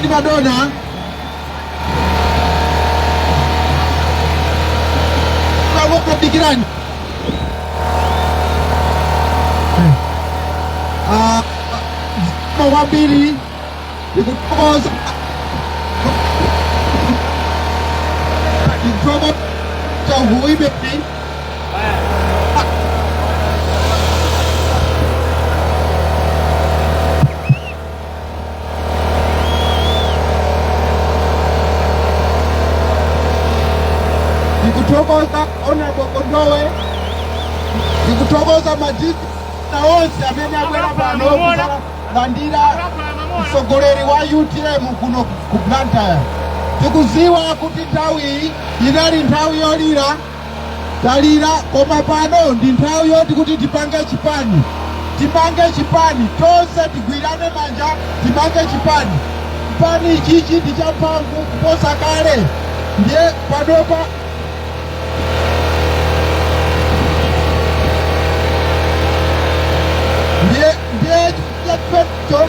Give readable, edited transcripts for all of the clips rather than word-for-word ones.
Ndi madona dikirani. Ah, kwambiri ndikuthokoza, ndikuthokoza huibeni. Ndikuthokoza Honorable Kondowe, ndikuthokoza madina onse amene abwera pano kulandira mtsogoleri wa UTM kuno ku Blantyre. Tikuziwa kuti nthawi iyi inali nthawi yolira, talira, koma pano ndi nthawi yoti kuti tipange chipani, tipange chipani tonse, tigwirane manja, tipange chipani. Chipani ichichi ndi champhamvu kuposa kale. Ndiye panopa ndiye cho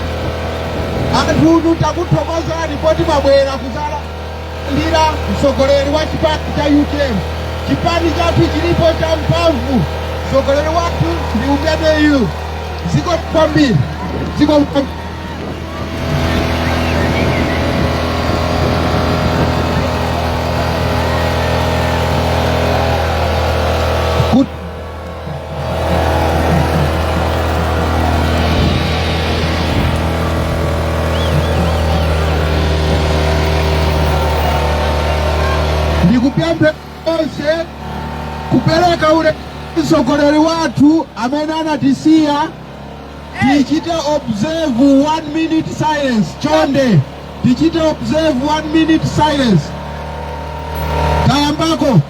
anthu takuthokozani poti mwabwera kuzalandira mtsogoleri wa chipani cha UTM. Chipani chathu chilipo cha mphamvu, mtsogoleri wathu ndi umeneyu. Zikomo kwambiri, zikomo kwambiri. Ndikupempha onse kupereka ule mtsogoleri wathu amene anatisiya. Tichite observe one minute silence. Chonde, tichite observe one minute silence. Tayambako.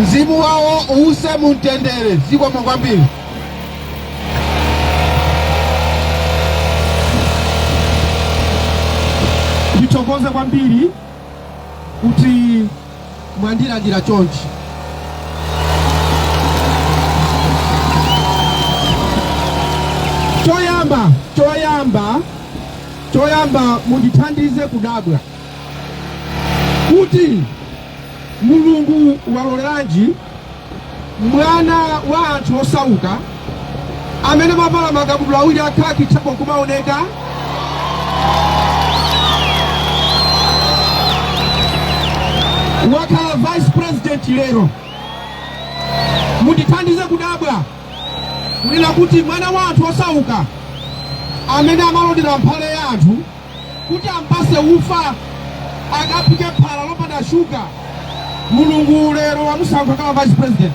Mzimu wawo uuse mumtendere. Zikomo kwambiri. Ndithokoze kwambiri kuti mwandilandira chonchi. Choyamba, mundithandize kudabwa kuti Mulungu waloleranji mwana wa anthu osauka amene amavala makabudula awiri akhaki, thako nkumaoneka, wakhala vice president lero. Mundithandize kudabwa kunena kuti mwana wa anthu osauka amene amalondera mphale ya anthu kuti ampase ufa akaphike phala lopanda shuga, Mulungu lero wamusankha kama vice president.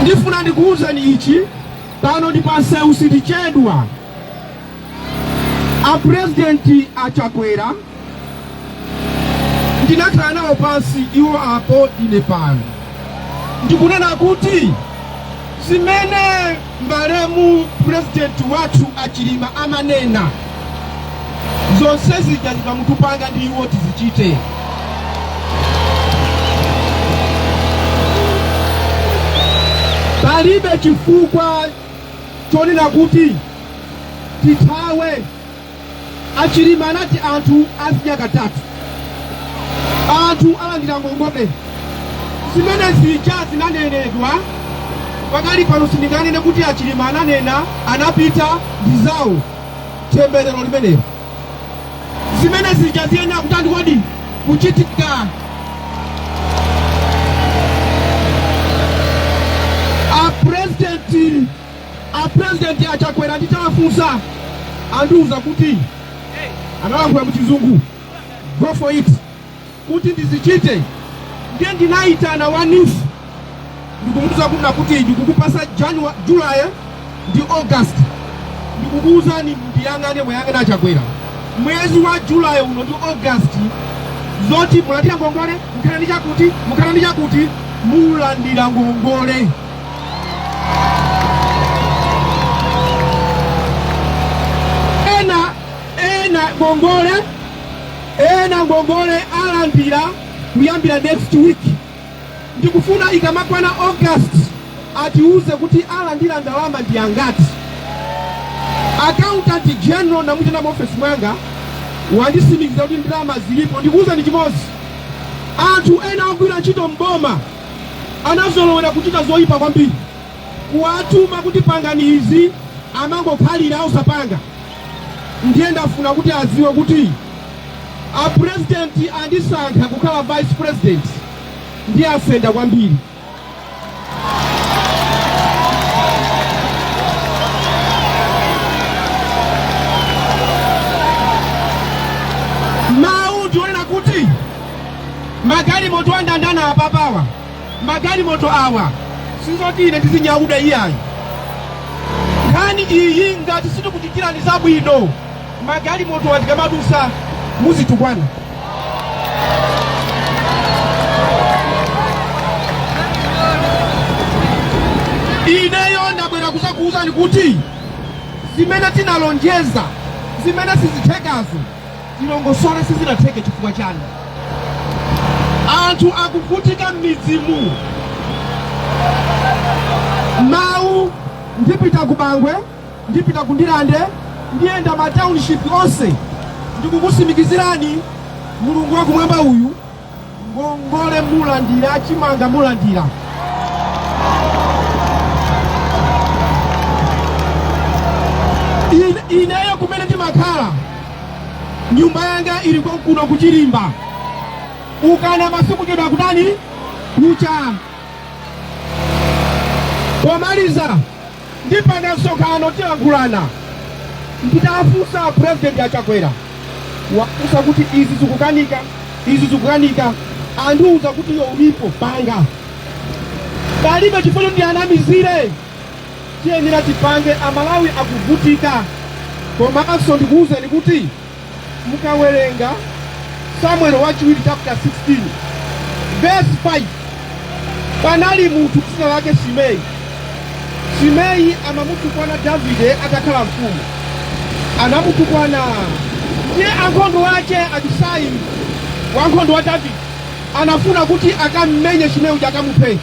Ndifuna ndikuwuzeni ichi pano ndi pansewu, sitichedwa. A President Achakwera ndinakhala nawo pansi, iwo apo, ine pano, ndikunena kuti zimene malemu president wathu Achilima amanena zonse zija zikamutupanga ndi iwo tizichite. Palibe chifukwa chonena kuti tithawe. Achilima anati anthu azidya katatu, anthu alandira ngongole. Zimene zija zinanenedwa pakali pano sindinganene kuti Achilima ananena, anapita ndi zawo, temberero limenelo. Zimene zija ziyenera kutani kodi? Kuchitika. A President Achakwera nditawafunsa andiuza kuti, analankhula muchizungu, "Go for it," kuti ndizichite. Ndiye ndinayitana wa NEEF ndikumuuza kuna kuti ndikukupasa January, July ndi August, ndikukuuzani ndiyang'ane mwayang'ana Achakwera, mwezi wa July uno ndi August, zoti mulandira ngongole, mukhala ndi chakuti, mukhala ndi chakuti, mulandira ngongole. Ena Ngongole, ena ngongole alandira kuyambira next week. Ndikufuna ikamakwana August atiuze kuti alandira ndalama ndi angati. Accountant general namuitana mu ofesi mwanga, wandisimikiza kuti ndalama zilipo. Ndikuwuzani chimodzi, anthu ena ogwira ntchito mboma anazolowera kuchita zoyipa kwambiri. Kuwatuma kuti pangani izi, amangokhalira osapanga. Ndiye ndafuna kuti adziwe kuti a president andisankha kukhala vice president, ndiye asenda kwambiri. Mawu ndionena kuti magalimoto andandana apapawa, magalimoto awa sizoti ine ndizinyauda iyayi. Nkhani iyi ngati sitikuchitirani zabwino, magalimoto atikamadusa muzitukwana. Ineyo ndabwera kuzakuwuzani kuti zimene tinalonjeza, zimene sizithekazo, tilongosole sizinatheke chifukwa chani. Anthu akuvutika m'midzimu. Mawu ndipita ku Bangwe, ndipita ku Ndirande, ndiyenda ma township onse. Ndikukusimikizirani, Mulungu wakumwamba uyu, ngongole mulandira, chimanga mulandira. Ineyo kumene ndimakhala, nyumba yanga ili kuno kuchilimba. Ukana masiku chedwa kutani kucha. Pomaliza, ndipanga msonkhano, tilankhulana. Nditafunsa president Achakwera, wafunsa kuti izi zikukanika, izi zikukanika, andiuza kuti yo ulipo panga. Palibe chifukwa choti anamizire, tiyenera tipange. Amalawi akuvutika. Komanso ndikuwuzeni kuti mukawerenga Samuel wachiwiri chapter 16 verse 5, panali munthu dzina lake Simei. Simei amamutukwana Davide atakhala mfumu, anamutukwana. Ndiye ankhondo ache, Abisai wankhondo wa Davide, anafuna kuti akammenye Simei uja, akamuphe.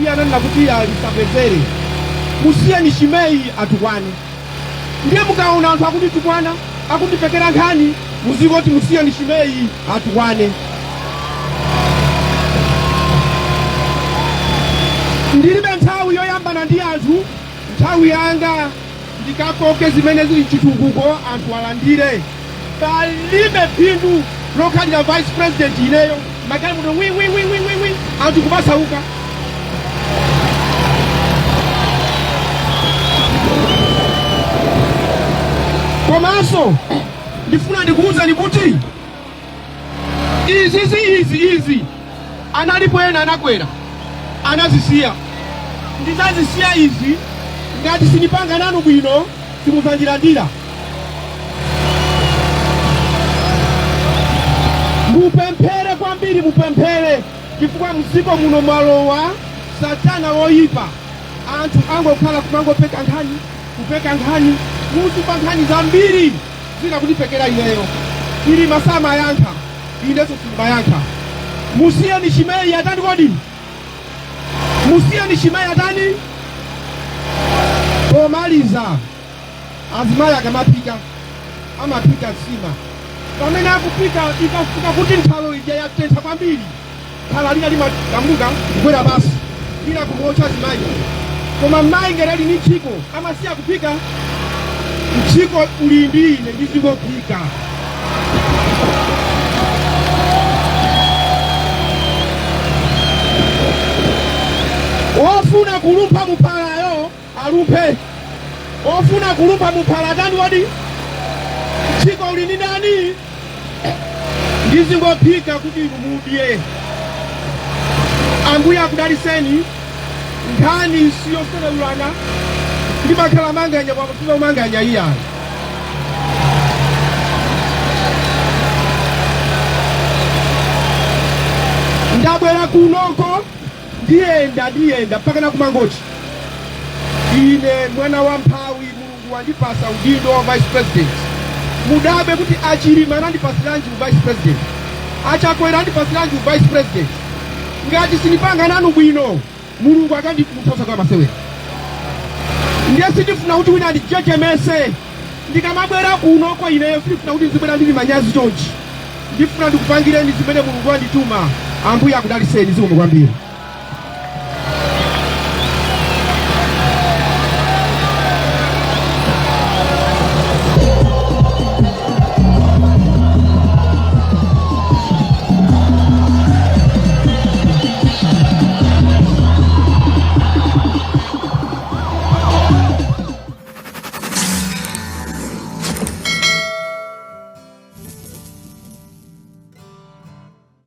Iye ananena kuti iye alisabwezere, musiyeni Simei atukwane. Ndiye mukaona anthu akunditukwana, akundipekera nkhani, muzingoti musiyeni Simei atukwane. Ndilibe nthawi yoyambana ndi anthu. Nthawi yanga ndikakoke zimene zili mchitukuko, anthu alandire. Palibe phindu lokhalira vice president ineyo, magalimoto wi wi wi wi wi wi, anthu kumasauka. Komanso ndifuna ndikuwuzani kuti izizi izi izi analipo ena anakwera anazisiya. Ndizazisiya izi ngati sindipanga nanu bwino, simuzandilandira. Mupemphere kwambiri, mupemphere, chifukwa mdziko muno mwalowa satana woyipa. Anthu angokhala kumangopeka nkhani, kupeka nkhani, muzipa nkhani zambiri zina kundipekera ineyo. Chilima samayankha, inenso sindimayankha. Musiyeni Chimeyi atani kodi? Musiyeni Chimeyi atani? Pomaliza, azimayi akamaphika amaphika nsima. Pamene akuphika, ikafika kuti nthalo ija yatentha kwambiri, phala lina limadambuka kugwera pasi, lina kumuotcha azimayi. Koma mayi ngati ali ndi mphiko amasiya kuphika? Mphiko uli ndi ine, ndizingophika. Ofuna kulumpha muphalayo alumphe. Ofuna kulumpha muphala atani kodi? Mphiko uli ndi ndani? Ndizingophika kuti inu mudye. Ambuye akudaliseni. Nkhani siyoselewulana, ndimakhala manganya kwakufika umanganya iyayi. Ndabwera kunoko, ndiyenda, ndiyenda mpaka nakumangochi. Ine mwana wa mphawi, Mulungu wandipasa udindo wa vice president. Mudabwe kuti aChilima anandipasiranji u vice president, aChakwera andipasiranji u vice president. Ngati sindipanga nanu bwino, Mulungu akandimuthosa kwa masewera. Ndiye sindifuna kuti wina andijejemese ndikamabwera kuno kwa ineyo. Sindifuna kuti ndizibwera ndili manyazi chonchi. Ndifuna ndikupangireni zimene Mulungu andituma. Ambuye akudaliseni. Zikomo kwambiri.